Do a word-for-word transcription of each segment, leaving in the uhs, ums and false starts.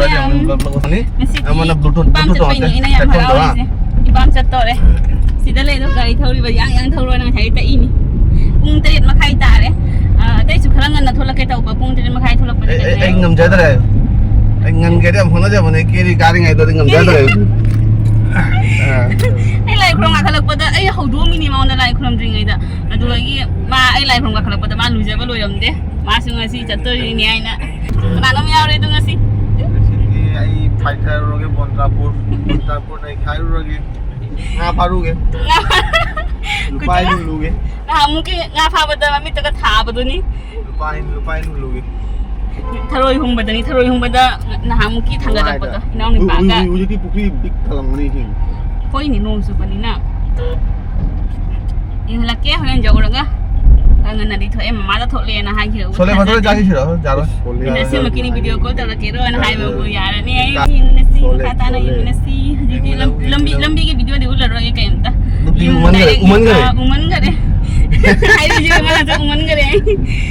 ꯌꯥꯝ ꯉꯁꯤꯗꯤ ꯑꯃꯅ Bluetooth, ꯏꯄꯥꯝ Bluetooth ꯆꯠꯄꯩꯅꯦ ꯑꯩꯅ ꯌꯥꯝ ꯆꯠꯐꯝꯗꯣ, ꯍꯔꯥꯎꯔꯤꯁꯦ꯫ ꯏꯄꯥꯝ ꯆꯠꯇꯧꯔꯦ꯫ ꯁꯤꯗ ꯂꯩꯗꯣ ꯒꯥꯔꯤ ꯊꯧꯔꯤꯕ ꯌꯥꯡ ꯌꯥꯡ ꯊꯧꯔꯣꯅ ꯉꯁꯥꯏ ꯇꯛꯏꯅꯤ꯫ ꯄꯨꯡ ꯇꯔꯦꯠ ꯃꯈꯥꯏ ꯇꯥꯔꯦ꯫ ꯑ, ꯑꯇꯩꯁꯨ ꯈꯔ ꯉꯟꯅ ꯊꯣꯛꯂꯛꯀꯦ ꯇꯧꯕ, ꯄꯨꯡ ꯇꯔꯦꯠ ꯃꯈꯥꯏ ꯊꯣꯛꯂꯛꯄꯗꯤ ꯑꯩ, ꯑꯩ, ꯅꯪꯗ꯭ꯔꯦ꯫ ꯑꯩ ꯉꯝꯖꯗ꯭ꯔꯦ꯫ ꯑꯩ ꯉꯟꯒꯦꯗꯤ ꯌꯥꯝ ꯍꯣꯠꯅꯖꯕꯅꯦ, ꯀꯦꯔꯤ ꯀꯥꯔꯤꯉꯩꯗꯗꯤ ꯉꯝꯖꯗ꯭ꯔꯦ꯫ ꯑꯥ꯫ ꯑꯩ ꯂꯥꯏ ꯈꯨꯔꯨꯝ ꯀꯥꯈꯠꯂꯛꯄꯗ ꯑꯩ ꯍꯧꯗꯣꯛꯑꯝꯃꯤꯅꯤ ꯃꯉꯣꯟꯗ ꯂꯥꯏ ꯈꯨꯔꯨꯝꯗ꯭ꯔꯤꯉꯩꯗ꯫ ꯑꯗꯨꯗꯒꯤ ꯃꯥ ꯑꯩ ꯂꯥꯏ ꯈꯨꯔꯨꯝ ꯀꯥꯈꯠꯂꯛꯄꯗ ꯃꯥ ꯂꯨꯖꯕ ꯂꯣꯏꯔꯝꯗꯦ꯫ ꯃꯥꯁꯨ ꯉꯁꯤ ꯆꯠꯇꯣꯔꯤꯅꯤ ꯍꯥꯏꯅ꯫ ꯀꯅꯥꯅꯣꯝ ꯌꯥꯎꯔꯦ ꯑꯗꯣ ꯉꯁꯤ꯫ ꯉꯁꯤꯗꯤ ꯑꯩ ꯐꯥꯏꯊꯔꯨꯔꯒꯦ ꯕꯣꯟꯇꯥꯄꯨꯔ꯫ ꯕꯣꯟꯇꯥꯄꯨꯔ ꯅꯩꯈꯥꯏꯔꯨꯔꯒꯦ꯫ ꯉꯥ ꯐꯥꯔꯨꯒꯦ꯫ ꯉꯥ ꯂꯨꯄꯥ ꯑꯩ ꯂꯨꯜꯂꯨꯒꯦ꯫ ꯅꯍꯥꯟꯃꯨꯛꯀꯤ ꯉꯥ ꯐꯥꯕꯗ ꯃꯃꯤꯠꯇꯒ ꯊꯥꯕꯗꯨꯅꯤ꯫ ꯂꯨꯄꯥ ꯑꯩ, ꯂꯨꯄꯥ ꯑꯩ ꯂꯨꯜꯂꯨꯒꯦ꯫ ꯊꯔꯣꯏ ꯍꯨꯝꯕꯗꯅꯤ, ꯊꯔꯣꯏ ꯍꯨꯝꯕꯗ ꯅꯍꯥꯟꯃꯨꯛꯀꯤ ꯊꯥꯡꯒꯠꯂꯛꯄꯗꯣ, ꯅꯨꯡꯉꯥꯏꯗ꯫ ꯏꯅꯥꯎꯅꯨꯄꯥꯒ꯫ ꯍꯧꯖꯤꯛ, ꯍꯧꯖꯤꯛꯇꯤ ꯄꯨꯈ꯭ꯔꯤ ꯄꯤꯛ ꯊꯜꯂꯝꯒꯅꯤ ꯏꯁꯤꯡ꯫ ꯍꯣꯏꯅꯦ, ꯅꯣꯡ ꯆꯨꯕꯅꯤꯅ꯫ ꯌꯦꯡꯍꯜꯂꯛꯀꯦ ꯍꯣꯔꯦꯟ ꯌꯧꯔꯒ꯫ ꯈꯔ ꯉꯟꯅꯗꯤ ꯊꯣꯛꯑꯦ, ꯃꯃꯥꯗ ꯊꯣꯛꯂꯦꯅ ꯍꯥꯏꯈꯤꯕ꯫ ꯁꯣꯂꯦ ꯚꯇꯨꯔꯦ ꯆꯥꯈꯤꯁꯤꯔꯣ? ꯌꯥꯔꯣꯏ꯫ ꯁꯣꯂꯦ ꯃꯤꯅ ꯁꯤꯃꯛꯀꯤꯅꯤ ꯚꯇꯨꯔꯦ꯫ ꯚꯤꯗꯤꯑꯣ ꯀꯣꯜ ꯇꯧꯔꯛꯀꯦꯔꯣꯅ ꯍꯥꯏꯕꯕꯨ ꯌꯥꯔꯅꯤ꯫ ꯑꯩ ꯌꯦꯡꯃꯤꯟꯅꯁꯤ, ꯁꯣꯂꯦ, ꯃꯈꯥ ꯇꯥꯅ ꯁꯣꯂꯦ꯫ ꯌꯦꯡꯃꯤꯟꯅꯁꯤ꯫ ꯍꯧꯖꯤꯛꯇꯤ ꯂꯝ-, ꯌꯦꯡꯃꯤꯟꯅꯁꯤ꯫ ꯂꯝꯕꯤ, ꯂꯝꯕꯤꯒꯤ ꯚꯤꯗꯤꯑꯣꯗꯤ ꯎꯠꯂꯔꯣꯏꯒꯦ ꯀꯩꯝꯇ꯫ ꯅꯨꯄꯤ ꯌꯨꯝ ꯎꯃꯟꯈꯔꯦ, direct ꯎꯃꯟꯈꯔꯦ꯫ ꯌꯦꯡꯕ ꯎꯃꯟꯈꯔꯦ꯫ ꯍꯥꯏꯔꯤꯁꯦ ꯃꯥꯁꯨ ꯎꯃꯟꯈꯔꯦ꯫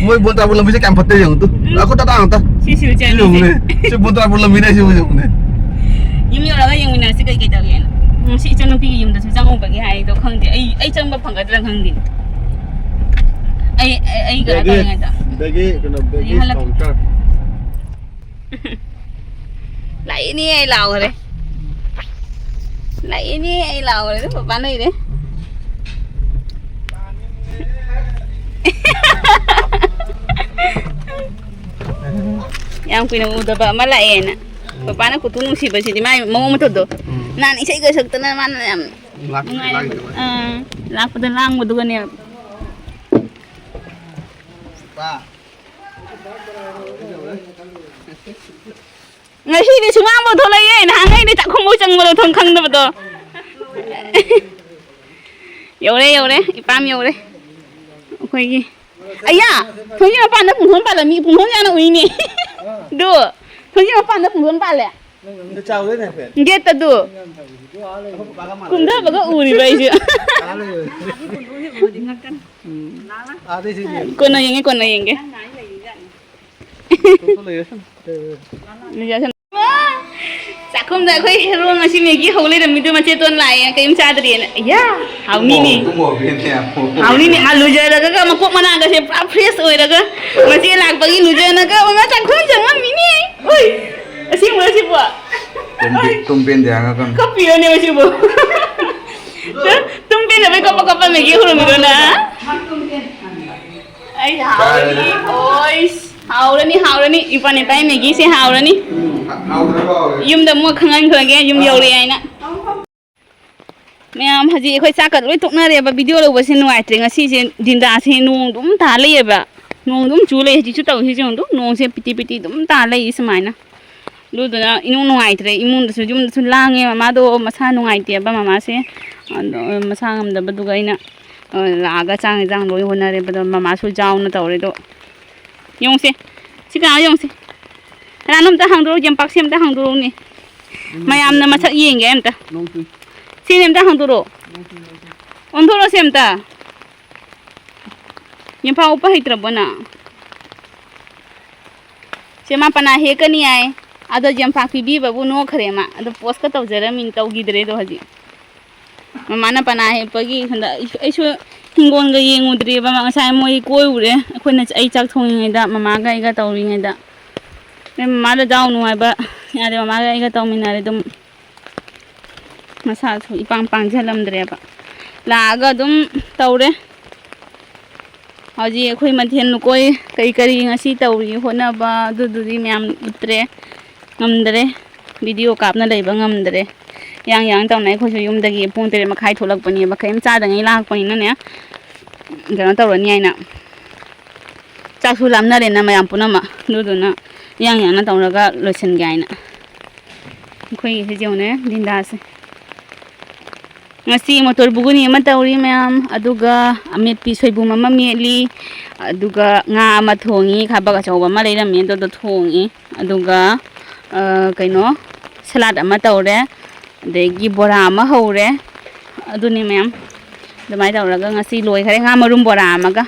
ꯃꯣꯏ ꯕꯣꯟꯇꯥꯄꯨꯔ ꯂꯝꯕꯤꯁꯦ ꯀꯌꯥꯝ ꯐꯠꯇꯦ ꯌꯦꯡꯉꯨ ꯇꯨ꯫ ꯎꯝ꯫ ꯑꯩꯈꯣꯏ ꯇꯇꯥ ꯉꯥꯛꯇ꯫ ꯁꯤ ꯁꯤꯜ ꯁꯤ ꯆꯦꯟꯕꯤꯁꯦ꯫ ꯌꯦꯡꯉꯨꯅꯦ꯫ ꯁꯤ ꯕꯣꯟꯇꯥꯄꯨꯔ ꯂꯝꯕꯤꯅꯦ ꯁꯤ ꯌꯦꯡꯉꯨꯅꯦ꯫ ꯌꯨꯝ ꯌꯧꯔꯒ ꯌꯦꯡꯃꯤꯟꯅꯔꯁꯤ ꯀꯩ ꯀꯩ ꯇꯧꯒꯦꯅ꯫ ꯉꯁꯤ ꯏꯆꯟꯅꯨꯄꯤꯒꯤ ꯌꯨꯝꯗꯁꯨ ꯆꯪꯉꯨꯕꯒꯤ ꯍꯥꯏꯗꯣ ꯈꯪꯗꯦ꯫ ꯑꯩ, ꯑꯩ ꯆꯪꯕ ꯐꯪꯒꯗ꯭ꯔꯥ ꯈꯪꯗꯦ꯫ ꯑꯩ, ꯑꯩ, ꯑꯩ ꯀꯩꯅꯣ baggage, ꯇꯧꯔꯤꯉꯩꯗ꯫ Baggage, ꯀꯩꯅꯣ, baggage ꯌꯦꯡꯍꯜꯂꯛꯀꯦ꯫ Counter꯫ ꯂꯥꯛꯏꯅꯦ ꯑꯩ ꯂꯥꯎꯈ꯭ꯔꯦ꯫ ꯂꯥꯛꯏꯅꯦ ꯑꯩ ꯂꯥꯎꯈ꯭ꯔꯦ꯫ ꯑꯗꯨ ꯄꯄꯥ ꯂꯩꯔꯦ꯫ ꯌꯥꯝ ꯀꯨꯏꯅ ꯎꯗꯕ ꯑꯃ ꯂꯥꯛꯑꯦꯅ꯫ ꯄꯄꯥꯅ ꯈꯨꯇꯨ ꯅꯨꯡꯁꯤꯕꯁꯤꯗꯤ ꯃꯥꯏ ꯃꯑꯣꯡ ꯃꯇꯧꯗꯣ꯫ ꯎꯝ꯫ ꯅꯍꯥꯟ ꯏꯁꯩꯒ ꯁꯛꯇꯅ ꯃꯥꯅ ꯌꯥꯝ ꯂꯥꯛ-, ꯅꯨꯡꯉꯥꯏꯅ, ꯂꯥꯛꯏꯗꯕ꯫ ꯑꯥ, ꯂꯥꯛꯄꯗ ꯂꯥꯡꯕꯗꯨꯒꯅꯦ꯫ ꯄꯥ꯫ ꯉꯁꯤꯗꯤ ꯁꯨꯃꯥꯡꯐꯥꯎ ꯊꯣꯛꯂꯛꯑꯦ꯫ ꯅꯍꯥꯟꯈꯩꯗꯤ ꯆꯥꯛꯈꯨꯝꯐꯥꯎ ꯆꯪꯕꯗꯣ ꯊꯣꯡ ꯈꯪꯗꯕꯗꯣ꯫ ꯌꯧꯔꯦ, ꯌꯧꯔꯦ꯫ ꯏꯄꯥꯝ ꯌꯧꯔꯦ꯫ ꯑꯩꯈꯣꯏꯒꯤ꯫ ꯑꯌꯥ! ꯊꯣꯡꯒꯤ ꯃꯄꯥꯟꯗ ꯄꯨꯡꯊꯣꯟ ꯄꯥꯜꯂꯝꯃꯤ꯫ ꯄꯨꯡꯊꯣꯟ ꯌꯥꯝꯅ ꯎꯏꯅꯦ꯫ ꯑꯗꯨ ꯊꯣꯡꯒꯤ ꯃꯄꯥꯟꯗ ꯄꯨꯡꯊꯣꯟ ꯄꯥꯜꯂꯦ꯫ ꯅꯪ ꯆꯥꯎꯔꯦꯅꯦ ꯍꯥꯏꯐꯦꯠ꯫ Gate ꯇꯗꯨ꯫ ꯑꯩꯈꯣꯏ ꯄꯥꯒ ꯃꯥꯟꯅꯔꯦ꯫ ꯀꯨꯝꯊꯕꯒ ꯎꯔꯤꯕ ꯑꯩꯁꯦ꯫ ꯑꯥ, ꯂꯩꯔꯦ꯫ ꯎꯝ꯫ ꯑꯥꯗꯩ ꯁꯤ ꯌꯦꯡꯉꯦ꯫ ꯀꯣꯟꯅ ꯌꯦꯡꯒꯦ, ꯀꯣꯟꯅ ꯌꯦꯡꯒꯦ꯫ ꯊꯣꯛ-, ꯊꯣꯛ ꯂꯩꯔꯁꯅꯨ꯫ ꯂꯩꯖꯁꯅꯨ꯫ ꯆꯥꯛꯈꯨꯝꯗ ꯑꯩꯈꯣꯏ ꯍꯦꯔꯣ ꯉꯁꯤ ꯃꯦꯒꯤ ꯍꯧ ꯂꯩꯔꯝꯃꯤꯗꯣ ꯃꯆꯦꯇꯣꯟ ꯂꯥꯛꯑꯦ ꯀꯔꯤꯝ ꯆꯥꯗ꯭ꯔꯤꯑꯅ꯫ ꯑꯌꯥ, ꯍꯥꯎꯅꯤꯅꯦ꯫ ꯇꯨꯝꯃꯣ, ꯇꯨꯝꯃꯣ, ꯇꯨꯝꯃꯣ꯫ ꯍꯥꯎꯅꯤꯅꯦ, ꯑꯂꯨ ꯖꯔꯒꯒ ꯃꯀꯣꯛ ꯃꯅꯥꯒꯁꯦ ꯄꯨꯔꯥ fresh ꯑꯣꯏꯔꯒ ꯃꯆꯦ ꯂꯥꯛꯄꯒꯤ ꯂꯨꯖꯅꯒ ꯑꯣꯏꯃꯥ ꯆꯥꯛꯈꯨꯝ ꯆꯪꯉꯝꯃꯤꯅꯦ꯫ ꯎꯏ, ꯑꯁꯦꯡꯕꯔꯣ ꯁꯤꯕꯣ? ꯇꯨꯝ-, ꯇꯨꯝ ꯄꯦꯟꯗꯦ ꯍꯥꯏꯔꯒ ꯀꯞꯄꯤꯔꯣꯅꯦ ꯁꯤꯕꯣ? ꯇꯨꯝ ꯄꯦꯟꯗꯕꯩ ꯀꯞꯄ ꯀꯞꯄ ꯃꯦꯒꯤ ꯍꯧꯔꯝꯃꯤꯔꯣ ꯅꯪ? ꯑꯩ ꯍꯥꯎꯔꯅꯤ, ꯑꯣꯏꯁ, ꯍꯥꯎꯔꯅꯤ, ꯍꯥꯎꯔꯅꯤ꯫ ꯏꯄꯥꯅꯦ ꯄꯥꯏ ꯃꯦꯒꯤꯁꯦ ꯍꯥꯎꯔꯅꯤ꯫ ꯍꯥꯎꯗ꯭ꯔꯕ ꯍꯥꯎꯔꯦ꯫ ꯌꯨꯝꯗ ꯑꯃꯨꯛ ꯈꯪꯍꯟꯈ꯭ꯔꯒꯦ, ꯌꯨꯝ ꯌꯧꯔꯦ ꯍꯥꯏꯅ꯫ ꯃꯌꯥꯝ ꯍꯧꯖꯤꯛ ꯑꯩꯈꯣꯏ ꯆꯥꯛꯀ ꯂꯣꯏ ꯇꯣꯛꯅꯔꯦꯕ꯫ ꯚꯤꯗꯤꯑꯣ ꯂꯧꯕꯁꯦ ꯅꯨꯡꯉꯥꯏꯇ꯭ꯔꯦ ꯉꯁꯤꯁꯦ꯫ ꯗꯤꯟꯗꯥꯁꯦ ꯅꯣꯡ ꯑꯗꯨꯝ ꯇꯥ ꯂꯩꯌꯦꯕ꯫ ꯅꯣꯡ ꯑꯗꯨꯝ ꯆꯨ ꯂꯩ꯫ ꯍꯧꯖꯤꯛꯁꯨ ꯇꯧꯔꯤꯁꯤ ꯌꯦꯡꯉꯨ꯫ ꯑꯗꯨꯝ ꯅꯣꯡꯁꯦ ꯄꯤꯇꯤ ꯄꯤꯇꯤ ꯑꯗꯨꯝ ꯇꯥ ꯂꯩ ꯁꯨꯃꯥꯏꯅ꯫ ꯑꯗꯨꯗꯨꯅ ꯏꯅꯨꯡ ꯅꯨꯡꯉꯥꯏꯇ꯭ꯔꯦ꯫ ꯏꯃꯨꯡꯗꯁꯨ, ꯌꯨꯝꯗꯁꯨ ꯂꯥꯡꯉꯦ꯫ ꯃꯃꯥꯗꯣ ꯃꯁꯥ ꯅꯨꯡꯉꯥꯏꯇꯦꯕ꯫ ꯃꯃꯥꯁꯦ ꯑꯗꯣ ꯃꯁꯥ ꯉꯝꯗꯕꯗꯨꯒ ꯑꯩꯅ, ꯑ, ꯂꯥꯛꯑꯒ ꯆꯥꯛ ꯏꯟꯖꯥꯡ ꯂꯣꯏ ꯍꯣꯠꯅꯔꯦꯕ꯫ ꯑꯗꯣ ꯃꯃꯥꯁꯨ ꯌꯥꯎꯅ ꯇꯧꯔꯦ꯫ ꯑꯗꯣ ꯌꯦꯡꯉꯨꯁꯦ꯫ ꯁꯤ ꯀꯅꯥꯅꯣ ꯌꯦꯡꯉꯨꯁꯦ꯫ ꯀꯅꯥꯅꯣ ꯑꯝꯇ ꯍꯥꯡꯗꯣꯔꯛꯑꯣ꯫ ꯌꯦꯝꯄꯥꯛꯁꯦ ꯑꯝꯇ ꯍꯥꯡꯗꯣꯔꯛꯎꯅꯦ꯫ ꯃꯌꯥꯝꯅ ꯃꯁꯛ ꯌꯦꯡꯒꯦ ꯑꯝꯇ꯫ ꯅꯣꯡ ꯆꯨꯏ꯫ ꯁꯤꯅꯦ ꯑꯝꯇ ꯍꯥꯡꯗꯣꯔꯛꯑꯣ꯫ ꯅꯣꯡ ꯆꯨꯏ, ꯅꯣꯡ ꯆꯨꯏ꯫ ꯑꯣꯟꯊꯣꯔꯛꯑꯣꯁꯦ ꯑꯝꯇ꯫ ꯌꯦꯝꯄꯥꯛ ꯎꯞꯄ ꯍꯩꯇ꯭ꯔꯕꯣ ꯅꯪ? ꯁꯦ ꯃꯥ ꯄꯅꯥ ꯍꯦꯛꯀꯅꯤ ꯍꯥꯏ꯫ ꯑꯗꯣ ꯌꯦꯝꯄꯥꯛ ꯄꯤꯕꯤꯕꯕꯨ ꯅꯣꯛꯈ꯭ꯔꯦ ꯃꯥ꯫ ꯑꯗꯣ ꯄꯣꯁꯀ ꯇꯧꯖꯔꯝꯃꯤꯅꯤ, ꯇꯧꯈꯤꯗ꯭ꯔꯦꯗꯣ ꯍꯧꯖꯤꯛ꯫ ꯃꯃꯥꯅ ꯄꯅꯥ ꯍꯦꯛꯄꯒꯤ ꯍꯟꯗꯛ ꯑꯩꯁꯨ ꯍꯤꯡꯒꯣꯜꯒ ꯌꯦꯡꯉꯨꯗ꯭ꯔꯤꯕ꯫ ꯉꯁꯥꯏ ꯃꯣꯏ ꯀꯣꯏꯔꯨꯔꯦ꯫ ꯑꯩꯈꯣꯏꯅ, ꯑꯩ ꯆꯥꯛ ꯊꯣꯡꯉꯤꯉꯩꯗ, ꯃꯃꯥꯒ ꯑꯩꯒ ꯇꯧꯔꯤꯉꯩꯗ꯫ ꯑꯗꯩ ꯃꯃꯥꯗꯣ ꯗꯥꯎ ꯅꯨꯡꯉꯥꯏꯕ ꯌꯥꯗꯦ꯫ ꯃꯃꯥꯒ ꯑꯩꯒ ꯇꯧꯃꯤꯟꯅꯔꯦ ꯑꯗꯨꯝ꯫ ꯃꯁꯥꯁꯨ ꯏꯄꯥꯡ ꯄꯥꯡꯖꯜꯂꯝꯗ꯭ꯔꯦꯕ꯫ ꯂꯥꯛꯑꯒ ꯑꯗꯨꯝ ꯇꯧꯔꯦ꯫ ꯍꯧꯖꯤꯛ ꯑꯩꯈꯣꯏ ꯃꯊꯦꯜ ꯂꯨꯀꯣꯏ ꯀꯔꯤ ꯀꯔꯤ ꯉꯁꯤ ꯇꯧꯔꯤ ꯍꯣꯠꯅꯕ ꯑꯗꯨꯗꯨꯗꯤ ꯃꯌꯥꯝ ꯎꯠꯇ꯭ꯔꯦ, ꯉꯝꯗ꯭ꯔꯦ, ꯚꯤꯗꯤꯑꯣ ꯀꯥꯞꯅ ꯂꯩꯕ ꯉꯝꯗ꯭ꯔꯦ꯫ ꯌꯥꯡ ꯌꯥꯡ ꯇꯧꯅ ꯑꯩꯈꯣꯏꯁꯨ ꯌꯨꯝꯗꯒꯤ ꯄꯨꯡ ꯇꯔꯦꯠ ꯃꯈꯥꯏ ꯊꯣꯛꯂꯛꯄꯅꯦꯕ, ꯀꯔꯤꯝ ꯆꯥꯗꯉꯩ ꯂꯥꯛꯄꯅꯤꯅꯅꯦ, ꯀꯩꯅꯣ ꯇꯧꯔꯅꯤ ꯍꯥꯏꯅ꯫ ꯆꯥꯛꯁꯨ ꯂꯥꯝꯅꯔꯦꯅ ꯃꯌꯥꯝ ꯄꯨꯝꯅꯃꯛ, ꯑꯗꯨꯗꯨꯅ ꯌꯥꯡ ꯌꯥꯡꯅ ꯇꯧꯔꯒ ꯂꯣꯏꯁꯤꯟꯒꯦ ꯍꯥꯏꯅ꯫ ꯑꯩꯈꯣꯏꯒꯤꯁꯦ ꯌꯦꯡꯉꯨꯅꯦ, ꯗꯤꯟꯗꯥꯁꯦ꯫ ꯉꯁꯤ ꯃꯣꯇꯣꯔ ꯕꯨꯒꯨꯅꯤ ꯑꯃ ꯇꯧꯔꯤ ꯃꯌꯥꯝ, ꯑꯗꯨꯒ ꯑꯃꯦꯠꯄꯤ ꯁꯣꯏꯕꯨꯝ ꯑꯃ ꯃꯦꯠꯂꯤ, ꯑꯗꯨꯒ ꯉꯥ ꯑꯃ ꯊꯣꯡꯉꯤ, ꯈꯥꯕꯛ ꯑꯆꯧꯕ ꯑꯃ ꯂꯩꯔꯝꯃꯤ, ꯑꯗꯨꯗꯣ ꯊꯣꯡꯉꯤ, ꯑꯗꯨꯒ, ꯑ, ꯀꯩꯅꯣ, ꯁꯂꯥꯗ ꯑꯃ ꯇꯧꯔꯦ, ꯑꯗꯒꯤ ꯕꯣꯔꯥ ꯑꯃ ꯍꯧꯔꯦ꯫ ꯑꯗꯨꯅꯤ ꯃꯌꯥꯝ, ꯑꯗꯨꯃꯥꯏꯅ ꯇꯧꯔꯒ ꯉꯁꯤ ꯂꯣꯏꯈꯔꯦ꯫ ꯉꯥ ꯃꯔꯨꯝ ꯕꯣꯔꯥ ꯑꯃꯒ,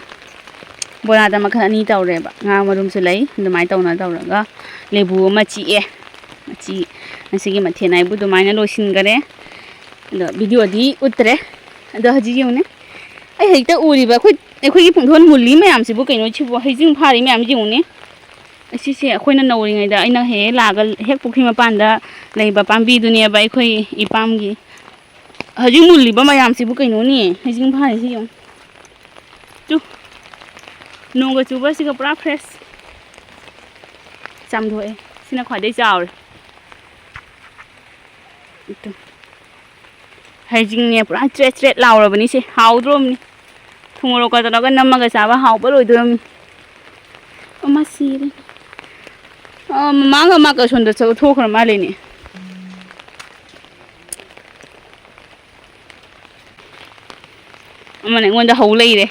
ꯕꯣꯔꯥꯗ ꯃꯈꯜ ꯑꯅꯤ ꯇꯧꯔꯦꯕ, ꯉꯥ ꯃꯔꯨꯝꯁꯨ ꯂꯩ꯫ ꯑꯗꯨꯃꯥꯏꯅ ꯇꯧꯅ ꯇꯧꯔꯒ ꯂꯦꯕꯨ ꯑꯃ ꯆꯤꯛꯑꯦ꯫ ꯃꯆꯤ, ꯉꯁꯤꯒꯤ ꯃꯊꯦꯜ ꯍꯥꯏꯕꯨ ꯑꯗꯨꯃꯥꯏꯅ ꯂꯣꯏꯁꯤꯟꯈꯔꯦ꯫ ꯑꯗꯣ ꯚꯤꯗꯤꯑꯣꯗꯤ ꯎꯠꯇ꯭ꯔꯦ꯫ ꯑꯗꯣ ꯍꯧꯖꯤꯛ ꯌꯦꯡꯉꯨꯅꯦ, ꯑꯩ ꯍꯦꯛꯇ ꯎꯔꯤꯕ ꯑꯩꯈꯣꯏ, ꯑꯩꯈꯣꯏꯒꯤ ꯄꯨꯡꯗꯣꯟ ꯃꯨꯜꯂꯤ ꯃꯌꯥꯝꯁꯤꯕꯨ ꯀꯩꯅꯣ, ꯁꯤꯕꯨ ꯍꯩꯖꯤꯡ ꯐꯥꯔꯤ ꯃꯌꯥꯝꯁꯤ ꯌꯦꯡꯉꯨꯅꯦ꯫ ꯑꯁꯤꯁꯦ ꯑꯩꯈꯣꯏꯅ ꯅꯧꯔꯤꯉꯩꯗ ꯑꯩꯅ ꯍꯦꯛ ꯍꯦꯛ ꯂꯥꯛꯑꯒ ꯍꯦꯛ ꯄꯨꯈ꯭ꯔꯤ ꯃꯄꯥꯟꯗ ꯂꯩꯕ ꯄꯥꯝꯕꯤꯗꯨꯅꯦꯕ, ꯑꯩꯈꯣꯏ ꯏꯄꯥꯝꯒꯤ꯫ ꯍꯧꯖꯤꯛ ꯃꯨꯜꯂꯤꯕ ꯃꯌꯥꯝꯁꯤꯕꯨ ꯀꯩꯅꯣꯅꯦ, ꯍꯩꯖꯤꯡ ꯐꯥꯔꯤꯁꯤ ꯌꯦꯡꯉꯨ꯫ ꯆꯨ, ꯅꯣꯡꯒ ꯆꯨꯕꯁꯤꯒ ꯄꯨꯔꯥ ꯐ꯭ꯔꯦꯁ ꯆꯥꯝꯊꯣꯛꯑꯦ꯫ ꯁꯤꯅ ꯈ꯭ꯋꯥꯏꯗꯩ ꯆꯥꯎꯔꯦ꯫ ꯇꯨ꯫ ꯍꯩꯖꯤꯡꯅꯦ ꯄꯨꯔꯥ ꯆ꯭ꯔꯦꯠ ꯆ꯭ꯔꯦꯠ ꯂꯥꯎꯔꯕꯅꯤ ꯁꯦ꯫ ꯍꯥꯎꯗ꯭ꯔꯣꯝꯅꯤ꯫ ꯊꯨꯝ ꯃꯣꯔꯣꯛꯀ ꯇꯧꯔꯒ ꯅꯝꯃꯒ ꯆꯥꯕ ꯍꯥꯎꯕ ꯂꯣꯏꯗꯣꯔꯝꯅꯤ꯫ ꯑꯃ ꯁꯤꯔꯦ꯫ ꯑ, ꯃꯃꯥꯒ ꯃꯥꯒ ꯁꯣꯝꯗ ꯆꯠꯊꯣꯛꯈ꯭ꯔ ꯃꯥꯜꯂꯦꯅꯦ꯫ ꯑꯃꯅ ꯑꯩꯉꯣꯟꯗ ꯍꯧ ꯂꯩꯔꯦ꯫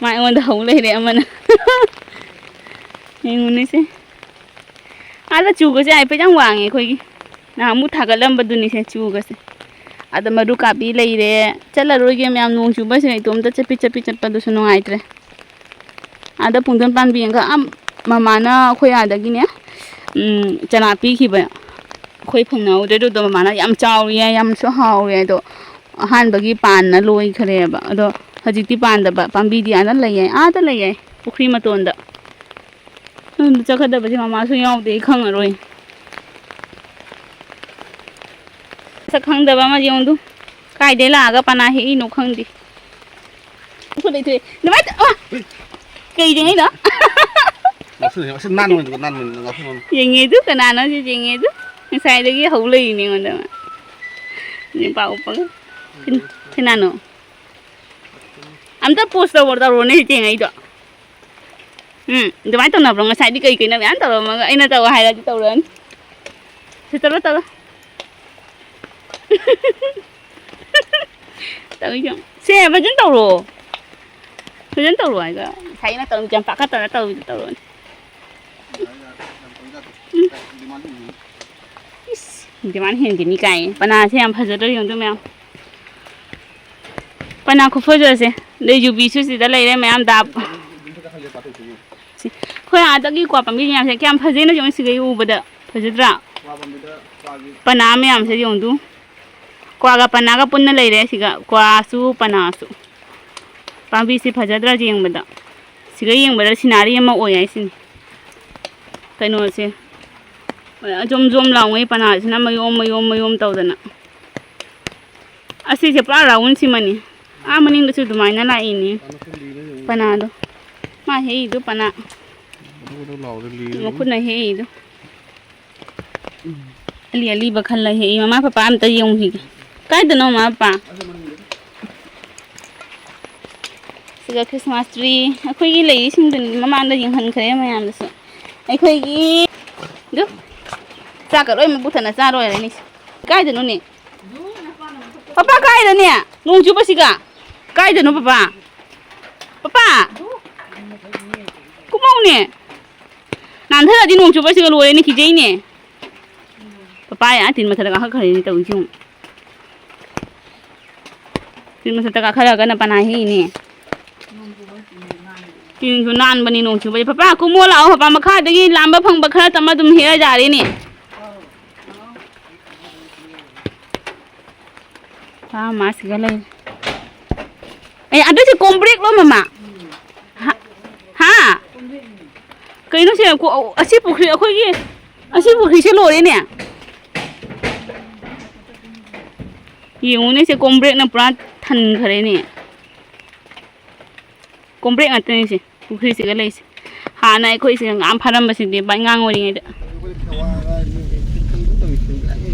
ꯃꯥ ꯑꯩꯉꯣꯟꯗ ꯍꯧ ꯂꯩꯔꯦ ꯑꯃꯅ꯫ ꯌꯦꯡꯉꯨꯅꯦꯁꯦ꯫ ꯑꯥꯗ ꯆꯨꯒꯁꯦ ꯍꯥꯏꯐꯦꯠ ꯌꯥꯝ ꯋꯥꯡꯉꯦ ꯑꯩꯈꯣꯏꯒꯤ꯫ ꯅꯍꯥꯟꯃꯨꯛ ꯊꯥꯒꯠꯂꯝꯕꯗꯨꯅꯤꯁꯦ ꯆꯨꯒꯁꯦ꯫ ꯑꯗ ꯃꯔꯨ ꯀꯥꯕꯤ ꯂꯩꯔꯦ꯫ ꯆꯠꯂꯔꯣꯏꯒꯦ ꯃꯌꯥꯝ, ꯅꯣꯡ ꯆꯨꯕꯁꯤꯅ ꯏꯇꯣꯝꯇ ꯆꯠꯄꯤ ꯆꯠꯄꯤ ꯆꯠꯄꯗꯨꯁꯨ ꯅꯨꯡꯉꯥꯏꯇ꯭ꯔꯦ꯫ ꯑꯥꯗ ꯄꯨꯡꯗꯣꯟ ꯄꯥꯝꯕꯤ ꯑꯃꯒ, ꯑꯥ, ꯃꯃꯥꯅ ꯑꯩꯈꯣꯏ ꯑꯥꯗꯒꯤꯅꯦ, ꯎꯝ, ꯆꯅꯥ ꯄꯤꯈꯤꯕ꯫ ꯑꯩꯈꯣꯏ ꯐꯪꯅꯍꯧꯗ꯭ꯔꯦ ꯑꯗꯨꯗꯣ, ꯃꯃꯥꯅ ꯌꯥꯝ ꯆꯥꯎꯔꯤ ꯍꯥꯏ, ꯌꯥꯝꯁꯨ ꯍꯥꯎꯔꯤ ꯍꯥꯏ꯫ ꯑꯗꯣ ꯑꯍꯥꯟꯕꯒꯤ ꯄꯥꯟꯅ ꯂꯣꯏꯈ꯭ꯔꯦꯕ꯫ ꯑꯗꯣ ꯍꯧꯖꯤꯛꯇꯤ ꯄꯥꯟꯗꯕ ꯄꯥꯝꯕꯤꯗꯤ ꯑꯥꯗ ꯂꯩꯌꯦ, ꯑꯥꯗ ꯂꯩꯌꯦ, ꯄꯨꯈ꯭ꯔꯤ ꯃꯇꯣꯟꯗ꯫ ꯑꯗꯨ ꯆꯠꯀꯗꯕꯁꯦ ꯃꯃꯥꯁꯨ ꯌꯥꯎꯗꯦ, ꯑꯩ ꯈꯪꯉꯔꯣꯏ꯫ ꯁꯛ ꯈꯪꯗꯕ ꯑꯃ ꯌꯦꯡꯉꯨ꯫ ꯀꯥꯏꯗꯩ ꯂꯥꯛꯑꯒ ꯄꯅꯥ ꯍꯦꯛꯏꯅꯣ ꯈꯪꯗꯦ꯫ ꯈꯨꯠ ꯂꯩꯊꯣꯛꯑꯦ꯫ ꯑꯗꯨꯃꯥꯏꯅ ꯇꯧ-, ꯑ! ꯀꯩ ꯌꯦꯡꯉꯤꯅꯣ? ꯉꯥꯎꯁꯤꯜꯂꯛꯑꯦ, ꯉꯥꯎꯁꯤꯜ-, ꯅꯥꯟꯕꯅꯤꯀꯣ, ꯅꯥꯟꯕꯅꯤ, ꯉꯥꯎꯁꯤꯜꯂꯛꯑꯦ꯫ ꯌꯦꯡꯉꯦ ꯑꯗꯨ ꯀꯅꯥꯅꯣ ꯁꯤ ꯌꯦꯡꯉꯦ ꯑꯗꯨ? ꯉꯁꯥꯏꯗꯒꯤ ꯍꯧ ꯂꯩꯔꯤꯅꯦ ꯑꯩꯉꯣꯟꯗ ꯃꯥ꯫ ꯅꯤꯄꯥ ꯎꯞꯄꯒ꯫ ꯀꯟ-, ꯀꯅꯥꯅꯣ? ꯑꯝꯇ ꯄꯣꯁ ꯇꯧꯔꯣ, ꯇꯧꯔꯣꯅꯦ ꯁꯤ ꯌꯦꯡꯉꯛꯏꯗꯣ꯫ ꯎꯝ, ꯑꯗꯨꯃꯥꯏꯅ ꯇꯧꯅꯕ꯭ꯔꯣ? ꯉꯁꯥꯏꯗꯤ ꯀꯩ ꯀꯩꯅꯣ ꯃꯌꯥꯝ ꯇꯧꯔꯝꯃꯒ ꯑꯩꯅ ꯇꯧ ꯍꯥꯏꯔꯗꯤ ꯇꯧꯔꯛꯑꯅꯤ꯫ ꯁꯤ ꯇꯧꯔꯣ, ꯇꯧꯔꯣ꯫ ꯇꯧꯔꯤꯁꯦ ꯌꯦꯡꯉꯣ꯫ ꯁꯦ, ꯐꯖꯅ ꯇꯧꯔꯣ꯫ ꯐꯖꯅ ꯇꯧꯔꯣ ꯍꯥꯏꯒ꯫ ꯉꯁꯥꯏ ꯑꯩꯅ ꯇꯧꯔꯤꯁꯦ ꯌꯥꯝ ꯄꯥꯈꯠꯇꯅ ꯇꯧꯔꯤꯗꯣ ꯇꯧꯔꯣꯅꯦ꯫ ꯏꯁ, ꯗꯤꯃꯥꯟ ꯍꯦꯟꯒꯅꯤ ꯀꯥꯏ꯫ ꯄꯅꯥꯁꯦ ꯌꯥꯝ ꯐꯖꯗ꯭ꯔꯥ ꯌꯦꯡꯉꯨ ꯃꯌꯥꯝ꯫ ꯄꯅꯥ ꯈꯨꯐꯖꯁꯦ꯫ ꯑꯗꯩ ꯌꯨꯕꯤꯁꯨ ꯁꯤꯗ ꯂꯩꯔꯦ ꯃꯌꯥꯝ ꯗꯥꯞ꯫ ꯁꯤ, ꯑꯩꯈꯣꯏ ꯑꯥꯗꯒꯤ ꯀ꯭ꯋꯥ ꯄꯥꯝꯕꯤ ꯃꯌꯥꯝꯁꯦ ꯀꯌꯥꯝ ꯐꯖꯩꯅꯣ ꯌꯦꯡꯉꯨ ꯁꯤꯗꯩ ꯎꯕꯗ꯫ ꯐꯖꯗ꯭ꯔꯥ? ꯄꯅꯥ ꯃꯌꯥꯝꯁꯦ ꯌꯦꯡꯉꯨꯗꯨ꯫ ꯀ꯭ꯋꯥꯒ ꯄꯅꯥꯒ ꯄꯨꯟꯅ ꯂꯩꯔꯦ ꯁꯤꯒ, ꯀ꯭ꯋꯥꯁꯨ ꯄꯅꯥꯁꯨ꯫ ꯄꯥꯝꯕꯤꯁꯤ ꯐꯖꯗ꯭ꯔꯥ ꯌꯦꯡꯕꯗ? ꯁꯤꯒ ꯌꯦꯡꯕꯗ ꯁꯤꯅꯥꯔꯤ ꯑꯃ ꯑꯣꯏ ꯍꯥꯏꯁꯤꯅꯤ꯫ ꯀꯩꯅꯣꯁꯦ, ꯖꯣꯝ ꯖꯣꯝ ꯂꯥꯎꯉꯩ ꯄꯅꯥꯁꯤꯅ ꯃꯌꯣꯝ ꯃꯌꯣꯝ ꯃꯌꯣꯝ ꯇꯧꯗꯅ꯫ ꯑꯁꯤꯁꯦ ꯄꯨꯔꯥ ꯔꯥꯎꯟ ꯁꯤꯃꯅꯤ꯫ ꯑꯥ ꯃꯅꯤꯡꯗꯁꯨ ꯑꯗꯨꯃꯥꯏꯅ ꯂꯥꯛꯏꯅꯤ ꯄꯅꯥꯗꯣ꯫ ꯃꯥ ꯍꯦꯛꯏꯗꯣ ꯄꯅꯥ꯫ ꯃꯈꯨꯠꯅ ꯍꯦꯛꯏꯗꯣ꯫ ꯑꯂꯤ ꯑꯂꯤꯕ ꯈꯜꯂ ꯍꯦꯛꯏ꯫ ꯃꯃꯥ ꯄꯄꯥ ꯑꯝꯇ ꯌꯦꯡꯉꯨꯈꯤꯒꯦ꯫ ꯀꯥꯏꯗꯅꯣ ꯃꯃꯥ ꯄꯄꯥ? ꯁꯤꯒ Christmas tree꯫ ꯑꯩꯈꯣꯏꯒꯤ ꯂꯩꯔꯤꯁꯤꯡꯗꯨꯅꯤ ꯃꯃꯥꯡꯗ ꯌꯦꯡꯍꯟꯈ꯭ꯔꯦ ꯃꯌꯥꯝꯗꯁꯨ꯫ ꯑꯩꯈꯣꯏꯒꯤ ꯑꯗꯨ ꯆꯥꯛꯀ ꯂꯣꯏ ꯃꯕꯨꯛ ꯊꯟꯅ ꯆꯥꯔꯣꯏꯔꯅꯤ꯫ ꯀꯥꯏꯗꯅꯣꯅꯦ? ꯄꯄꯥ ꯀꯥꯏꯗꯅꯦ? ꯅꯣꯡ ꯆꯨꯕꯁꯤꯒ꯫ ꯀꯥꯏꯗꯅꯣ ꯄꯄꯥ? ꯄꯄꯥ! ꯀꯨꯝꯃꯧꯅꯦ꯫ ꯅꯥꯟꯊꯔꯗꯤ ꯅꯣꯡ ꯆꯨꯕꯁꯤꯒ ꯂꯣꯏꯔꯦꯅꯦ, ꯀꯤꯖꯩꯅꯦ꯫ ꯄꯄꯥ ꯑꯥ ꯇꯤꯟ ꯃꯊꯛꯇ ꯀꯥꯈꯠꯈ꯭ꯔꯦꯅꯦ ꯇꯧꯔꯤꯁꯤ ꯌꯦꯡꯉꯨ꯫ ꯇꯤꯟ ꯃꯊꯛꯇ ꯀꯥꯈꯠꯂꯒꯅ ꯄꯅꯥ ꯍꯦꯛꯏꯅꯦ꯫ ꯇꯤꯟꯁꯨ ꯅꯥꯟꯕꯅꯤ ꯅꯣꯡ ꯆꯨꯕꯁꯦ꯫ ꯄꯄꯥ, ꯀꯨꯝꯃꯣ ꯂꯥꯛꯑꯣ꯫ ꯄꯄꯥ, ꯃꯈꯥꯗꯒꯤ ꯂꯥꯝꯕ ꯐꯪꯕ ꯈꯔ ꯇꯝꯃ ꯑꯗꯨꯝ ꯍꯦꯛꯑ ꯌꯥꯔꯦꯅꯦ꯫ ꯐꯥꯔꯃꯥꯁꯤꯒ ꯂꯩꯔꯦ꯫ ꯑꯦ, ꯑꯗꯨꯁꯦ ꯀꯣꯝꯕ꯭ꯔꯦꯛꯂꯣ, ꯃꯃꯥ? ꯍꯥ? ꯍꯥ? ꯀꯩꯅꯣ ꯁꯦ, ꯀꯣ-, ꯑꯁꯤ ꯄꯨꯈ꯭ꯔꯤ, ꯑꯩꯈꯣꯏꯒꯤ ꯑꯁꯤ ꯄꯨꯈ꯭ꯔꯤꯁꯦ ꯂꯣꯏꯔꯦꯅꯦ꯫ ꯌꯦꯡꯉꯨꯅꯦ, ꯁꯦ ꯀꯣꯝꯕ꯭ꯔꯦꯛꯅ ꯄꯨꯔꯥ ꯊꯟꯈ꯭ꯔꯦꯅꯦ꯫ ꯀꯣꯝꯕ꯭ꯔꯦꯛ ꯉꯥꯛꯇꯅꯤ ꯁꯦ ꯄꯨꯈ꯭ꯔꯤꯁꯤꯒ ꯂꯩꯁꯦ꯫ ꯍꯥꯟꯅ ꯑꯩꯈꯣꯏ ꯁꯤꯗ ꯉꯥ ꯐꯥꯔꯝꯕꯁꯤꯗꯤ ꯚꯥꯏ, ꯑꯉꯥꯡ ꯑꯣꯏꯔꯤꯉꯩꯗ꯫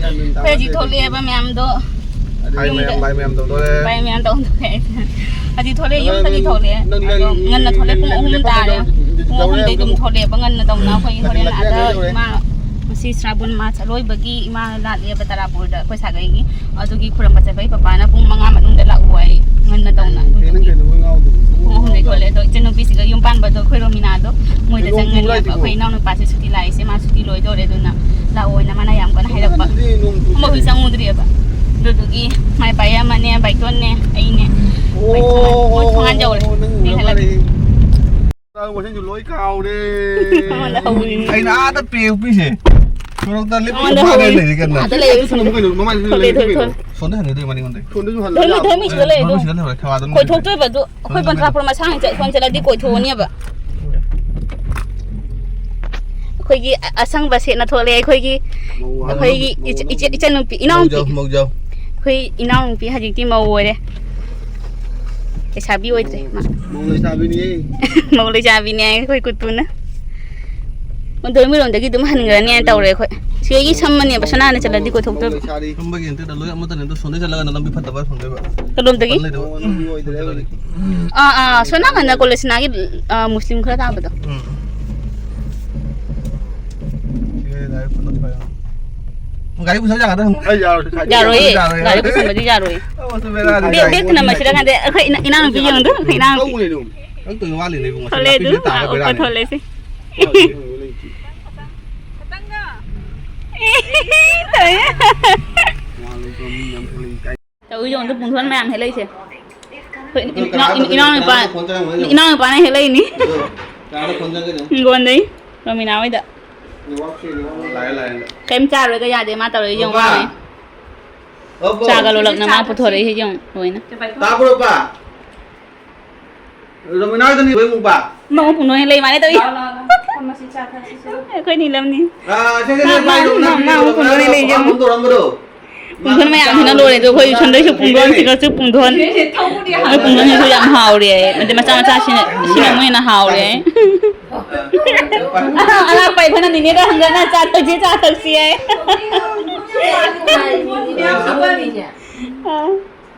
ꯑꯩꯈꯣꯏ ꯍꯧꯖꯤꯛ ꯊꯣꯛꯂꯛꯑꯦꯕ ꯃꯌꯥꯝꯗꯣ꯫ ꯂꯥꯏ ꯌꯨꯝꯗ ꯃꯌꯥꯝ, ꯂꯥꯏ ꯃꯌꯥꯝ ꯇꯧꯗꯣꯔꯦ꯫ ꯂꯥꯏ ꯃꯌꯥꯝ ꯇꯧꯗꯣꯔꯦ꯫ ꯍꯧꯖꯤꯛ ꯊꯣꯛꯂꯛꯑꯦ, ꯌꯨꯝꯗꯒꯤ ꯊꯣꯛꯂꯛꯑꯦ꯫ ꯅꯪ ꯑꯗꯣ ꯉꯟꯅ ꯊꯣꯛꯂꯛꯑꯦ, ꯄꯨꯡ ꯑꯍꯨꯝ ꯇꯥꯔꯦ꯫ ꯄꯨꯡ ꯑꯍꯨꯝꯗꯩ ꯑꯗꯨꯝ ꯊꯣꯛꯂꯛꯑꯦꯕ ꯉꯟꯅ ꯇꯧꯅ꯫ ꯑꯩꯈꯣꯏ ꯍꯣꯔꯦꯟ ꯑꯥꯗ ꯏꯃꯥ ꯉꯁꯤ ꯁ꯭ꯔꯥꯕꯟ ꯃꯥꯁ ꯑꯔꯣꯏꯕꯒꯤ ꯏꯃꯥ ꯂꯥꯠꯂꯦꯕ ꯇꯔꯥꯄꯨꯔꯗ ꯑꯩꯈꯣꯏ ꯁꯥꯒꯩꯒꯤ꯫ ꯑꯗꯨꯒꯤ ꯈꯨꯔꯨꯝꯕ ꯆꯠꯄꯩ ꯄꯄꯥꯅ ꯄꯨꯡ ꯃꯉꯥ ꯃꯅꯨꯡꯗ ꯂꯥꯛꯑꯣ ꯍꯥꯏ, ꯉꯟꯅ ꯇꯧꯅ꯫ ꯄꯨꯡ ꯑꯍꯨꯝꯗꯩ ꯊꯣꯛꯂꯛꯑꯦ꯫ ꯑꯗꯣ ꯏꯆꯟꯅꯨꯄꯤꯁꯤꯒ ꯌꯨꯝ ꯄꯥꯟꯕꯗꯣ ꯑꯩꯈꯣꯏ ꯔꯣꯃꯤꯅꯥꯗꯣ ꯃꯣꯏꯗ ꯆꯪꯉꯅꯦꯕ꯫ ꯑꯩꯈꯣꯏ ꯏꯅꯥꯎꯅꯨꯄꯥꯁꯦ ꯁꯨꯇꯤ ꯂꯥꯛꯏꯁꯦ, ꯃꯥ ꯁꯨꯇꯤ ꯂꯣꯏꯗꯧꯔꯦ, ꯑꯗꯨꯅ ꯂꯥꯛꯑꯣꯅ ꯃꯥꯅ ꯌꯥꯝ ꯀꯟꯅ ꯍꯥꯏꯔꯛꯄ꯫ ꯑꯃꯐꯥꯎ ꯆꯪꯉꯨꯗ꯭ꯔꯤꯑꯕ꯫ ꯑꯗꯨꯗꯨꯒꯤ ꯃꯥꯏ ꯄꯥꯏ ꯑꯃꯅꯦ, ꯕꯥꯏꯇꯣꯟꯅꯦ, ꯑꯩꯅꯦ꯫ ꯃꯣꯏ ꯊꯣꯡꯒꯥꯟ ꯌꯧꯔꯦ꯫ ꯑꯩ ꯍꯜꯂꯛꯑꯦ꯫ ꯃꯁꯤꯡꯁꯨ ꯂꯣꯏ ꯀꯥꯎꯔꯦ꯫ ꯃꯉꯣꯟꯗ ꯍꯧꯔꯤ꯫ ꯑꯩꯅ ꯑꯥꯗ ꯄꯦꯛꯄꯤꯁꯦ꯫ ꯁꯣꯔꯣꯛꯇ ꯂꯦꯞꯄ ꯃꯉꯣꯟꯗ ꯐꯥꯔꯒ ꯍꯧꯔꯤ꯫ ꯂꯩꯔꯤ ꯀꯟꯅ꯫ ꯑꯥꯗ ꯂꯩꯔꯤ꯫ ꯊꯣꯛꯂꯛꯑꯦ, ꯊꯣꯛꯂꯛꯑꯦ꯫ ꯁꯣꯝꯗ ꯍꯟꯒꯗꯣꯏ ꯃꯅꯤꯡꯂꯣꯝꯗꯩ꯫ ꯁꯣꯝꯗ ꯍꯜꯂ ꯊꯣꯛꯂꯛꯑꯦ, ꯌꯥꯕ꯭ꯔꯣ? ꯊꯣꯛꯂꯛꯑꯦ, ꯃꯤꯁꯤꯗ ꯂꯩꯔꯦ ꯑꯗꯣ꯫ ꯃꯅꯨꯡ ꯁꯤꯗ ꯂꯩꯍꯧꯔꯦ, ꯊꯧꯕꯥꯜꯗ ꯃꯅꯨꯡ ꯀꯣꯏꯊꯣꯛꯇꯣꯏꯕ ꯑꯗꯨ ꯑꯩꯈꯣꯏ ꯁꯤꯗ ꯄꯟꯊ꯭ꯔꯥ ꯂꯩꯍꯧꯔꯦ꯫ ꯄꯨꯔ ꯃꯁꯥꯡ ꯆꯠ-, ꯁꯣꯝ ꯆꯠꯂꯗꯤ ꯀꯣꯏꯊꯣꯛꯑꯅꯦꯕ꯫ ꯑꯩꯈꯣꯏꯒꯤ ꯑ-, ꯑꯁꯪꯕ ꯁꯦꯠꯅ ꯊꯣꯛꯂꯛꯑꯦ ꯑꯩꯈꯣꯏꯒꯤ, ꯃꯧ ꯍꯥꯏꯔꯣ? ꯑꯩꯈꯣꯏꯒꯤ ꯃꯧ ꯏꯆ-, ꯍꯥꯏꯔꯣ? ꯏꯆ-, ꯏꯆꯟꯅꯨꯄꯤ, ꯏꯅꯥꯎꯅꯨꯄꯤ꯫ ꯃꯧꯖꯥꯎ, ꯃꯧꯖꯥꯎ꯫ ꯑꯩꯈꯣꯏ ꯏꯅꯥꯎꯅꯨꯄꯤ ꯍꯧꯖꯤꯛꯇꯤ ꯃꯧ ꯑꯣꯏꯔꯦ꯫ ꯂꯩꯁꯥꯕꯤ ꯑꯣꯏꯗ꯭ꯔꯦ ꯃꯥ꯫ ꯃꯧ ꯂꯩꯁꯥꯕꯤꯅꯤꯍꯦ꯫ ꯃꯧ ꯂꯩꯁꯥꯕꯤꯅꯦ ꯑꯩꯈꯣꯏ ꯀꯨꯇꯨꯅ꯫ ꯃꯣꯟꯗꯣꯏ ꯃꯤꯔꯣꯝꯗꯒꯤ ꯑꯗꯨꯝ ꯍꯟꯈ꯭ꯔꯅꯤ ꯍꯥꯏꯅ ꯇꯧꯔꯦ ꯑꯩꯈꯣꯏ꯫ ꯁꯤꯗꯒꯤ ꯁꯝꯃꯅꯦꯕ ꯁꯅꯥꯅ ꯆꯠꯂꯗꯤ ꯀꯣꯏꯊꯣꯛꯇꯣꯏꯕ꯫ ꯁꯝꯕꯒꯤ ꯅꯠꯇꯦꯗ, ꯂꯣꯏ ꯑꯃꯠꯇꯅꯦ, ꯑꯗꯣ ꯁꯣꯝꯗꯩ ꯆꯠꯂꯒꯅ ꯂꯝꯕꯤ ꯐꯠꯇꯕ ꯐꯪꯗꯣꯏꯕ꯫ ꯀꯗꯣꯝꯗꯒꯤ? ꯐꯠꯇꯕ ꯂꯩꯇꯕ꯫ ꯑꯥ, ꯑꯥ, ꯁꯣꯝ ꯅꯥꯀꯟꯗ ꯀꯣꯂꯦꯖ ꯁꯅꯥꯒꯤ, ꯑꯥ, ꯃꯨꯁꯂꯤꯝ ꯈꯔ ꯇꯥꯕꯗꯣ꯫ ꯎꯝ꯫ ꯁꯤ ꯂꯥꯏꯔꯤꯛ ꯐꯣꯇꯣ ꯊꯥꯏ꯫ ꯒꯥꯔꯤ ꯄꯨꯁꯜ ꯌꯥꯒꯗ꯭ꯔꯥ? ꯑꯩ ꯌꯥꯔꯣꯏ, ꯁꯥꯏꯗ꯫ ꯌꯥꯔꯣꯏꯌꯦ꯫ ꯌꯥꯔꯣꯏ꯫ ꯒꯥꯔꯤ ꯄꯨꯁꯟꯕꯗꯤ ꯌꯥꯔꯣꯏꯌꯦ꯫ ꯑꯣ, ꯃꯁꯤ ꯕꯦꯔꯥꯅꯤ꯫ ꯕꯦꯛ, ꯕꯦꯛ ꯊꯅꯝꯕꯁꯤꯗ ꯀꯥꯟꯗ ꯑꯩꯈꯣꯏ ꯏꯅꯥ-, ꯏꯅꯥꯎꯅꯨꯄꯤ ꯌꯦꯡꯉꯨꯗꯣ, ꯑꯩꯈꯣꯏ ꯏꯅꯥꯎꯅꯨꯄꯤ꯫ ꯀꯛꯎꯅꯦ ꯑꯗꯨꯝ꯫ ꯀꯛꯇꯣꯏꯅꯦ, ꯋꯥꯠꯂꯤꯅꯦ ꯏꯕꯨꯡꯉꯣ꯫ ꯊꯣꯛꯂꯛꯑꯦ ꯑꯗꯨ, ꯅꯥꯄꯤꯁꯦ ꯇꯥꯕ ꯑꯥ, ꯎꯞꯄ ꯕꯦꯔꯥꯅꯤ꯫ ꯊꯣꯛꯂꯛꯑꯦ ꯁꯤ꯫ ꯇꯧꯔꯤ ꯌꯦꯡꯉꯨꯗꯣ, ꯄꯨꯡꯊꯣꯟ ꯃꯌꯥꯝ ꯍꯦꯛꯂꯛꯏꯁꯦ꯫ ꯑꯩꯈꯣꯏ ꯏꯅꯥꯎ-, ꯏꯅꯥꯎꯅꯨꯄꯥ, ꯏꯅꯥꯎꯅꯨꯄꯥꯅ ꯍꯦꯛꯂꯛꯏꯅꯤ꯫ ꯀꯅꯥꯗ ꯐꯣꯟ ꯆꯪꯒꯦ ꯌꯦꯡꯉꯣ꯫ ꯍꯤꯡꯒꯣꯟꯗꯩ, ꯔꯣꯃꯤꯅꯥ ꯍꯣꯏꯗ꯫ ꯂꯥꯛꯑꯦ, ꯂꯥꯛꯑꯦ꯫ ꯀꯩꯝ ꯆꯥꯔꯣꯏꯒ ꯌꯥꯗꯦ, ꯃꯥ ꯇꯧꯔꯛꯏꯁꯦ ꯌꯦꯡꯉꯣ꯫ ꯆꯥꯒ ꯂꯣꯜꯂꯛꯅ ꯃꯥ ꯄꯨꯊꯣꯔꯛꯏꯁꯦ ꯌꯦꯡꯉꯣ ꯂꯣꯏꯅ꯫ ꯇꯥꯕ꯭ꯔꯣ, ꯄꯥ? ꯔꯣꯃꯤꯅꯥꯗꯅꯤ ꯂꯣꯏ ꯃꯨꯛꯄ꯫ ꯃꯥ ꯄꯨꯡꯗꯣꯟ ꯍꯦꯛ ꯂꯩ ꯃꯥꯅꯦ ꯇꯧꯔꯤ꯫ ꯂꯥꯛꯑꯣ, ꯂꯥꯛꯑꯣ, ꯂꯥꯛꯑꯣ꯫ ꯐꯝꯃꯁꯤ, ꯆꯥ ꯊꯛꯁꯤ ꯁꯤꯗ꯫ ꯑꯩꯈꯣꯏ ꯅꯤꯂꯝꯅꯤ꯫ ꯑꯥ, ꯁꯦ, ꯁꯦ, ꯁꯦ, ꯃꯥ, ꯄꯥꯏꯌꯣ, ꯃꯥ, ꯅꯪ ꯃꯥ, ꯄꯤꯌꯣ, ꯃꯥ ꯅꯪ ꯄꯨꯡꯗꯣꯟ ꯍꯦꯛ ꯂꯩ, ꯄꯥꯏꯌꯣ, ꯌꯦꯡꯉꯣ꯫ ꯄꯥꯝꯕ ꯇꯧꯔꯝꯕꯗꯣ꯫ ꯄꯨꯡꯗꯣꯟ ꯃꯌꯥꯝꯁꯤꯅ ꯂꯣꯏꯔꯦ ꯑꯗꯣ ꯑꯩꯈꯣꯏ ꯁꯣꯝꯗꯩꯁꯨ ꯄꯨꯡꯗꯣꯟ ꯁꯤꯒꯁꯨ ꯄꯨꯡꯗꯣꯟ꯫ ꯃꯣꯏ ꯄꯨꯡꯗꯣꯟꯁꯤꯁꯨ ꯌꯥꯝ ꯍꯥꯎꯔꯦ ꯍꯥꯏꯌꯦ꯫ ꯑꯗꯩ ꯃꯆꯥ ꯃꯆꯥꯁꯤꯅ, ꯁꯤꯅ ꯑꯃꯨꯛ ꯍꯦꯟꯅ ꯍꯥꯎꯔꯦ ꯍꯥꯏꯌꯦ꯫ ꯑꯔꯥꯛꯄ ꯑꯩꯈꯣꯏꯅ ꯅꯤꯅꯦꯗ ꯍꯪꯗꯅ ꯆꯥ ꯊꯛꯁꯤ, ꯆꯥ ꯊꯛꯁꯤ ꯍꯥꯏꯌꯦ꯫ ꯑꯥ꯫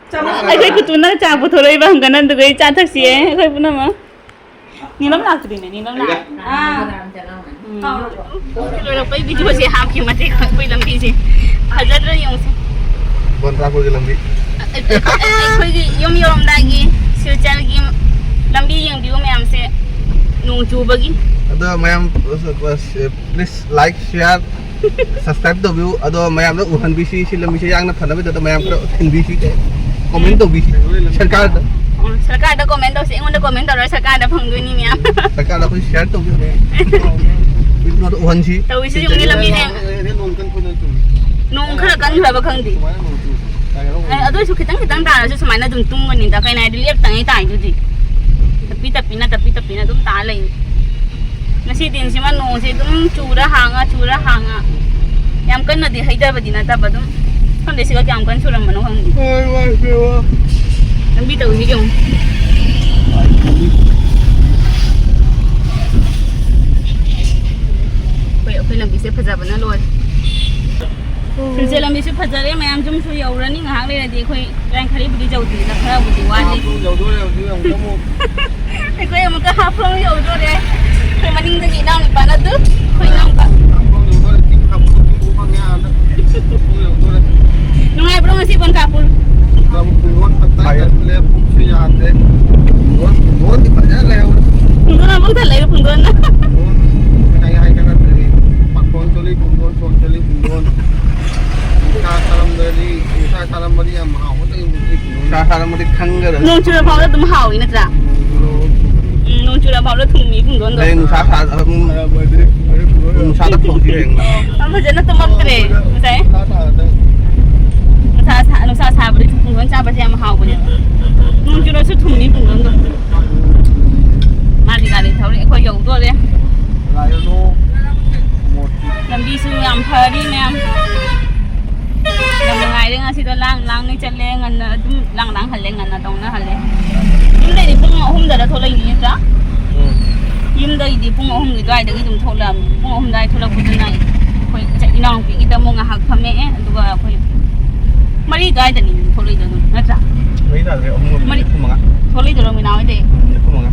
ꯑꯩꯈꯣꯏ ꯀꯨꯇꯨꯅ ꯆꯥ ꯄꯨꯊꯣꯔꯛꯏꯕ ꯍꯪꯒꯠ ꯍꯟꯗꯨꯒ ꯑꯩ ꯆꯥ ꯊꯛꯁꯤꯌꯦ ꯑꯩꯈꯣꯏ ꯄꯨꯝꯅꯃꯛ꯫ ꯅꯤꯂꯝ ꯂꯥꯛꯇ꯭ꯔꯤꯅꯦ, ꯅꯤꯂꯝ ꯂꯥꯛꯑꯦ꯫ ꯑꯥ꯫ ꯎꯝ꯫ ꯂꯣꯏꯔꯛꯄꯩ ꯚꯤꯗꯤꯑꯣꯁꯦ ꯍꯥꯞꯀꯦ ꯃꯇꯦꯛ ꯈꯛ ꯑꯩꯈꯣꯏ ꯂꯝꯕꯤꯁꯦ꯫ ꯐꯖꯗ꯭ꯔꯥ ꯌꯦꯡꯉꯨꯁꯦ꯫ ꯕꯣꯟ ꯊꯥꯛꯄꯒꯤ ꯂꯝꯕꯤ꯫ ꯑꯩꯈꯣꯏꯒꯤ ꯌꯨꯝ ꯌꯧꯔꯝꯗꯥꯏꯒꯤ ꯁꯤꯜꯆꯔꯒꯤ ꯂꯝꯕꯤ ꯌꯦꯡꯕꯤꯌꯨ ꯃꯌꯥꯝꯁꯦ꯫ ꯅꯣꯡ ꯆꯨꯕꯒꯤ꯫ ꯑꯗꯣ ꯃꯌꯥꯝ, please like, share, subscribe ꯇꯧꯕꯤꯌꯨ꯫ ꯑꯗꯣ ꯃꯌꯥꯝꯗ ꯎꯍꯟꯕꯤꯁꯤ, ꯁꯤ ꯂꯝꯕꯤꯁꯦ ꯌꯥꯡꯅ ꯐꯅꯕꯒꯤꯗꯃꯛꯇ ꯃꯌꯥꯝ ꯈꯔ ꯎꯍꯟꯕꯤꯁꯤ꯫ Comment ꯇꯧꯕꯤꯁꯤ ꯁꯔꯀꯥꯔꯗ꯫ ꯑꯣ, ꯁꯔꯀꯥꯔꯗ comment ꯇꯧꯁꯤ꯫ ꯑꯩꯉꯣꯟꯗ comment ꯇꯧꯔ ꯁꯔꯀꯥꯔꯗ ꯐꯪꯗꯣꯏꯅꯤ ꯃꯌꯥꯝ꯫ ꯁꯔꯀꯥꯔꯗ ꯑꯩꯈꯣꯏ share ꯇꯧꯕꯤꯌꯨ꯫ ꯎꯍꯟꯁꯤ꯫ ꯇꯧꯔꯤꯁꯤ ꯌꯦꯡꯉꯨꯅꯦ, ꯂꯝꯕꯤꯅꯦ꯫ ꯅꯣꯡ ꯀꯟ ꯈꯨꯅ ꯆꯨꯏ꯫ ꯅꯣꯡ ꯈꯔ ꯀꯟꯈ꯭ꯔꯕ ꯈꯪꯗꯦ꯫ ꯁꯨꯃꯥꯏꯅ ꯅꯣꯡ ꯆꯨ-, ꯀꯩꯅꯣ ꯑꯦ, ꯑꯗꯨ ꯑꯣꯏꯁꯨ ꯈꯤꯇꯪ ꯈꯤꯇꯪ ꯇꯥꯔꯁꯨ ꯁꯨꯃꯥꯏꯅ ꯑꯗꯨꯝ ꯇꯨꯡꯉꯅꯤꯗ꯫ ꯀꯩꯅꯣ ꯍꯥꯏꯗꯤ ꯂꯦꯞꯇꯉꯩ ꯇꯥꯏꯗꯨꯗꯤ꯫ ꯇꯞꯄꯤ ꯇꯞꯄꯤꯅ, ꯇꯞꯄꯤ ꯇꯞꯄꯤꯅ ꯑꯗꯨꯝ ꯇꯥ ꯂꯩ꯫ ꯉꯁꯤ ꯗꯤꯟꯁꯤꯃ ꯅꯣꯡꯁꯦ ꯑꯗꯨꯝ ꯆꯨꯔ ꯍꯥꯡꯉ, ꯆꯨꯔ ꯍꯥꯡꯉ꯫ ꯌꯥꯝ ꯀꯟꯅꯗꯤ ꯍꯩꯊꯕꯗꯤ ꯅꯠꯇꯕ ꯑꯗꯨꯝ꯫ ꯈꯪꯗꯦ ꯁꯤꯒ ꯀꯌꯥꯝ ꯀꯟꯅ ꯆꯨꯔꯝꯕꯅꯣ ꯈꯪꯗꯦ꯫ ꯂꯝꯕꯤ ꯇꯧꯔꯤꯁꯤ ꯌꯦꯡꯉꯨ꯫ ꯑꯩꯈꯣꯏ, ꯑꯩꯈꯣꯏ ꯂꯝꯕꯤꯁꯦ ꯐꯖꯕꯅ ꯂꯣꯏꯔꯦ꯫ ꯁꯤꯜꯆꯔ ꯂꯝꯕꯤꯁꯨ ꯐꯖꯔꯦ ꯃꯌꯥꯝ, ꯌꯨꯝꯁꯨ ꯌꯧꯔꯅꯤ ꯉꯥꯏꯍꯥꯛ ꯂꯩꯔꯗꯤ꯫ ꯑꯩꯈꯣꯏ ꯌꯥꯡꯈꯩꯕꯨꯗꯤ ꯌꯧꯗ꯭ꯔꯤꯗ, ꯈꯔꯕꯨꯗꯤ ꯋꯥꯠꯂꯤ꯫ ꯌꯧꯗꯣꯔꯦ ꯍꯧꯖꯤꯛ ꯑꯃꯨꯛ ꯑꯃꯨꯛ꯫ ꯑꯩꯈꯣꯏ ꯑꯃꯨꯛꯀ ꯍꯥꯐꯂꯣꯡ ꯌꯧꯗꯣꯔꯦ꯫ ꯑꯩꯈꯣꯏ ꯃꯅꯤꯡꯗꯒꯤ ꯏꯅꯥꯎꯅꯨꯄꯥꯅ ꯑꯗꯨ, ꯑꯩꯈꯣꯏ ꯏꯅꯥꯎꯅꯨꯄꯥ꯫ ꯍꯥꯐꯂꯣꯡ ꯌꯧꯗꯣꯔꯦ, ꯆꯤꯡ ꯈꯥꯕꯗꯣ ꯑꯗꯨꯝ ꯎ ꯐꯪꯉꯦ ꯑꯥꯗ꯫ ꯍꯥꯐꯂꯣꯡ ꯌꯧꯗꯣꯔꯦ꯫ ꯅꯨꯡꯉꯥꯏꯕ꯭ꯔꯣ ꯉꯁꯤ ꯕꯣꯟꯀꯥꯄꯨꯔ? ꯕꯣꯟꯀꯥꯄꯨꯔ ꯄꯨꯡꯗꯣꯟ ꯇꯞꯇꯥꯏ ꯇꯞꯂꯦ, ꯄꯨꯛꯁꯨ ꯌꯥꯗ꯭ꯔꯦ꯫ ꯄꯨꯡꯗꯣꯟ, ꯄꯨꯡꯗꯣꯟꯗꯤ ꯐꯖꯅ ꯂꯩꯍꯧꯔꯦ꯫ ꯄꯨꯡꯗꯣꯟ ꯑꯃꯨꯛ ꯊꯜꯂꯛꯏꯔꯣ ꯄꯨꯡꯗꯣꯟꯅ? ꯄꯨꯡꯗꯣꯟ ꯀꯩ ꯍꯥꯏꯒꯗ꯭ꯔꯗꯤ ꯄꯥꯈꯣꯟ ꯆꯣꯜꯂꯤ, ꯄꯨꯡꯗꯣꯟ ꯁꯣꯟ ꯆꯣꯜꯂꯤ, ꯄꯨꯡꯗꯣꯟ꯫ ꯅꯨꯡꯁꯥ ꯁꯥꯔꯝꯗ꯭ꯔꯗꯤ, ꯅꯨꯡꯁꯥ ꯁꯥꯔꯝꯕꯗꯤ ꯌꯥꯝ ꯍꯥꯎꯒꯗꯕꯅꯤ꯫ ꯅꯨꯡꯁꯥ ꯁꯥꯔꯝꯕꯗꯤ ꯈꯪꯒꯗꯕꯅꯤ꯫ ꯅꯣꯡ ꯆꯨꯔꯐꯥꯎꯗ ꯑꯗꯨꯝ ꯍꯥꯎꯏ ꯅꯠꯇ꯭ꯔꯥ? ꯎꯝ, ꯅꯣꯡ ꯆꯨꯔꯐꯥꯎꯗ ꯊꯨꯝꯃꯤ ꯄꯨꯡꯗꯣꯟꯗꯣ꯫ ꯍꯌꯦꯡ ꯅꯨꯡꯁꯥ ꯁꯥ-, ꯑꯗꯨꯝ ꯅꯨꯡꯁꯥꯗ ꯊꯣꯡꯁꯤ ꯍꯌꯦꯡ꯫ ꯌꯥꯝ ꯐꯖꯅ ꯇꯨꯝꯃꯛꯇ꯭ꯔꯦ ꯉꯁꯥꯏ꯫ ꯅꯨꯡꯁꯥ ꯁꯥ-, ꯅꯨꯡꯁꯥ ꯁꯥꯕꯗꯤ ꯄꯨꯡꯗꯣꯟ ꯆꯥꯕꯁꯦ ꯌꯥꯝ ꯍꯥꯎꯕꯅꯦ꯫ ꯅꯣꯡ ꯆꯨꯔꯁꯨ ꯊꯨꯝꯃꯤ ꯄꯨꯡꯗꯣꯟꯗꯣ꯫ ꯃꯥꯗꯤ ꯒꯥꯔꯤ ꯊꯧꯔꯦ, ꯑꯩꯈꯣꯏ ꯌꯧꯗꯣꯔꯦ꯫ ꯂꯝꯕꯤꯁꯨ ꯌꯥꯝ ꯐꯔꯤ ꯃꯌꯥꯝ꯫ ꯌꯥꯝ ꯅꯨꯡꯉꯥꯏꯔꯦ ꯉꯁꯤꯗꯣ, ꯂꯥꯡ ꯂꯥꯡꯅ ꯆꯠꯂꯦ, ꯉꯟꯅ ꯑꯗꯨꯝ ꯂꯥꯡ ꯂꯥꯡ ꯍꯜꯂꯦ, ꯉꯟꯅ ꯇꯧꯅ ꯍꯜꯂꯦ꯫ ꯌꯨꯝꯗꯩꯗꯤ ꯄꯨꯡ ꯑꯍꯨꯝꯗꯔ ꯊꯣꯛꯂꯛꯏꯅꯤ ꯅꯠꯇ꯭ꯔꯥ? ꯎꯝ꯫ ꯌꯨꯝꯗꯒꯤꯗꯤ ꯄꯨꯡ ꯑꯍꯨꯝꯒꯤ ꯑꯗꯨꯋꯥꯏꯗꯒꯤ ꯑꯗꯨꯝ ꯊꯣꯛꯂꯛꯑꯕꯅꯤ꯫ ꯄꯨꯡ ꯑꯍꯨꯝ ꯑꯗꯨꯋꯥꯏ ꯊꯣꯛꯂꯛꯄꯗꯨꯅ ꯑꯩꯈꯣꯏ ꯏꯆꯥ-, ꯏꯅꯥꯎꯅꯨꯄꯤꯒꯤꯗ ꯑꯃꯨꯛ ꯉꯥꯏꯍꯥꯛ ꯐꯝꯃꯛꯑꯦ, ꯑꯗꯨꯒ ꯑꯩꯈꯣꯏ ꯃꯔꯤ ꯑꯗꯨꯋꯥꯏꯗꯅꯤ ꯑꯗꯨꯝ ꯊꯣꯛꯂꯛꯏꯗꯣ ꯑꯗꯨꯝ, ꯅꯠꯇ꯭ꯔꯥ? ꯃꯔꯤ ꯇꯥꯗ꯭ꯔꯦ, ꯑꯍꯨꯝ ꯃꯔꯤ꯫ ꯅꯤꯐꯨ ꯃꯉꯥ꯫ ꯊꯣꯛꯂꯛꯏꯗꯣ ꯔꯣꯃꯤꯅꯥ ꯍꯣꯏꯗꯩ꯫ ꯎꯝ, ꯅꯤꯐꯨ ꯃꯉꯥ꯫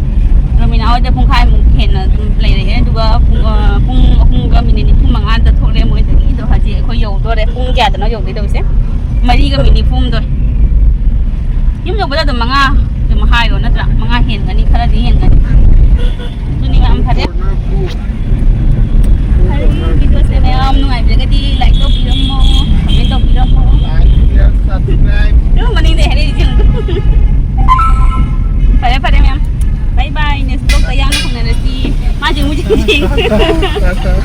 ꯔꯣꯃꯤꯅꯥ ꯍꯣꯏꯗ ꯄꯨꯡꯈꯥꯏꯃꯨꯛ ꯍꯦꯟꯅ ꯑꯗꯨꯝ ꯂꯩꯔꯛꯑꯦ, ꯑꯗꯨꯒ ꯄꯨꯡ, ꯑ, ꯄꯨꯡ ꯑꯍꯨꯝꯒ ꯃꯤꯅꯤꯠ ꯅꯤꯐꯨ ꯃꯉꯥꯗ ꯊꯣꯛꯂꯛꯑꯦ ꯃꯣꯏꯗꯒꯤ꯫ ꯑꯗꯣ ꯍꯧꯖꯤꯛ ꯑꯩꯈꯣꯏ ꯌꯧꯗꯣꯔꯦ꯫ ꯄꯨꯡ ꯀꯌꯥꯗꯅꯣ ꯌꯧꯗꯣꯏꯗꯧꯁꯦ? ꯃꯔꯤꯒ ꯃꯤꯅꯤꯠ ꯅꯤꯐꯨ ꯍꯨꯝꯗꯣꯏ꯫ ꯌꯨꯝ ꯌꯧꯕꯗ ꯑꯗꯨꯝ ꯃꯉꯥ ꯑꯗꯨꯝ ꯍꯥꯏꯔꯣ, ꯅꯠꯇ꯭ꯔꯥ? ꯃꯉꯥ ꯍꯦꯟꯒꯅꯤ, ꯈꯔꯗꯤ ꯍꯦꯟꯒꯅꯤ꯫ ꯑꯗꯨꯅꯤ ꯌꯥꯝ ꯐꯔꯦ꯫ ꯐꯔꯦ, ꯚꯤꯗꯤꯑꯣꯁꯦ ꯃꯌꯥꯝ ꯅꯨꯡꯉꯥꯏꯕꯤꯔꯒꯗꯤ like ꯇꯧꯕꯤꯔꯝꯃꯣ, comment ꯇꯧꯕꯤꯔꯝꯃꯣ꯫ ꯑꯗꯨꯝ ꯃꯅꯤꯡꯗ ꯍꯥꯏꯔꯛꯏꯁꯦ ꯌꯦꯡꯉꯨ꯫ ꯐꯔꯦ, ꯐꯔꯦ ꯃꯌꯥꯝ꯫ Bye bye, next vlogꯇ ꯌꯥꯝꯅ ꯐꯪꯅꯔꯁꯤ꯫ ꯃꯥꯁꯦ ꯍꯧꯖꯤꯛ ꯌꯦꯡꯉꯨ꯫ D'accord.